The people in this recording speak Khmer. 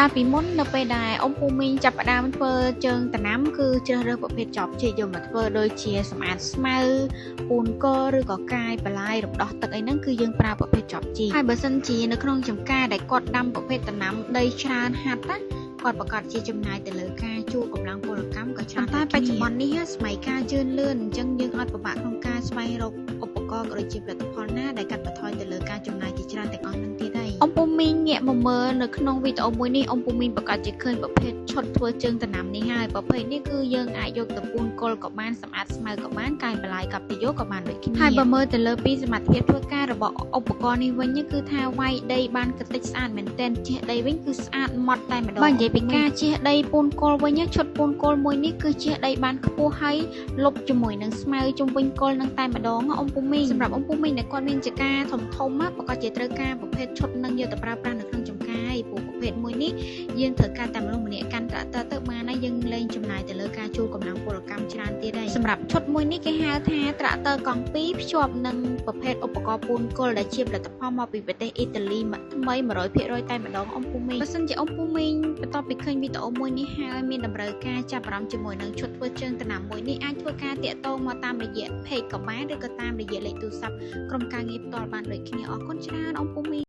កាលពីមុននៅពេលដែលអ៊ំពូមីងចាប់ផ្ដើមធ្វើជើងដំណាំគឺជ្រើសរើសប្រភេទចបជីកយកមកធ្វើដូចជាសម្អាតស្មៅពូនកឬក៏កាយបន្លាយរំដោះទឹកអីហ្នឹងគឺយើងប្រើប្រភេទចបជីកហើយបើសិនជានៅក្នុងចំការដែលគាត់ដាំប្រភេទដំណាំដីច្រើនហាត់ណាគាត់ប្រកាសជាចំណាយទៅលើការជួលកម្លាំងពលកម្មក៏ច្រើនតែបច្ចុប្បន្ននេះសម័យកាលជឿនលឿនអញ្ចឹងយើងអត់ពិបាកក្នុងការស្វែងរកឧបករណ៍ក៏ដូចជាផលិតផលណាដែលកាត់បន្ថយទៅលើការចំណាយជាច្រើនទាំងអស់នឹងទៀតហើយអ៊ំពូមីងងាកមកមើលនៅក្នុងវីដេអូមួយនេះអ៊ំពូមីងប្រកាសជាឃើញប្រភេទឈុតធ្វើជើងដំណាំនេះហើយប្រភេទនេះគឺយើងអាចយកទៅពូនកុលក៏បានសម្អាតស្មៅក៏បានកាយបន្លាយកັບទៅយកក៏បានដូចគ្នាហើយបើមើលទៅលើពីសមត្ថភាពធ្វើការរបស់ឧបករណ៍នេះវិញគឺថាវាយដីបានកតិចស្អាតមែនទែនជះដីវិញគឺស្អាតម៉ត់តែម្ដងបើនិយាយពីការជះដីពូនកុលវិញឈុតពូនកុលមួយនេះគឺជះដីបានខ្ពស់ហើយលុបជាមួយនឹងស្មៅជុំវិញកុលនឹងតែម្ដងអ៊ំពូមីងសម្រាប់អ៊ំពូមីងដែលគាត់មានចការធំធំប្រកាសជាត្រូវការប្រភេទឈុតនឹងយកទៅប្រើប្រាស់នៅក្នុងចំការឯព្រោះប្រភេទមួយនេះយើងត្រូវការតែមនុស្សម្នាក់កាន់ត្រាក់ទ័រទៅបានហើយយើងលែងចំណាយទៅលើការជួលកម្លាំងពលកម្មច្រើនទៀតហើយសម្រាប់ឈុតមួយនេះគេហៅថាត្រាក់ទ័រកង់2ភ្ជាប់នឹងប្រភេទឧបករណ៍ពូនកុលដែលជាផលិតផលមកពីប្រទេសអ៊ីតាលីថ្មី100%តែម្ដងអ៊ំពូមីងបើសិនជាអ៊ំពូមីងបន្ទាប់ពីឃើញវីដេអូមួយនេះហើយមានតម្រូវការចាប់អារម្មណ៍ជាមួយនឹងឈុតធ្វើជើងដំណាំមួយនេះអាចធ្វើការតាក់ទងមកតាមរយៈ page ក៏បានឬក៏តាមរយៈលេខទូរស័ព្ទក្រុមការងារផ្ទាល់បានដូចគ្នាអរគុណច្រើនអ៊ំពូមីង។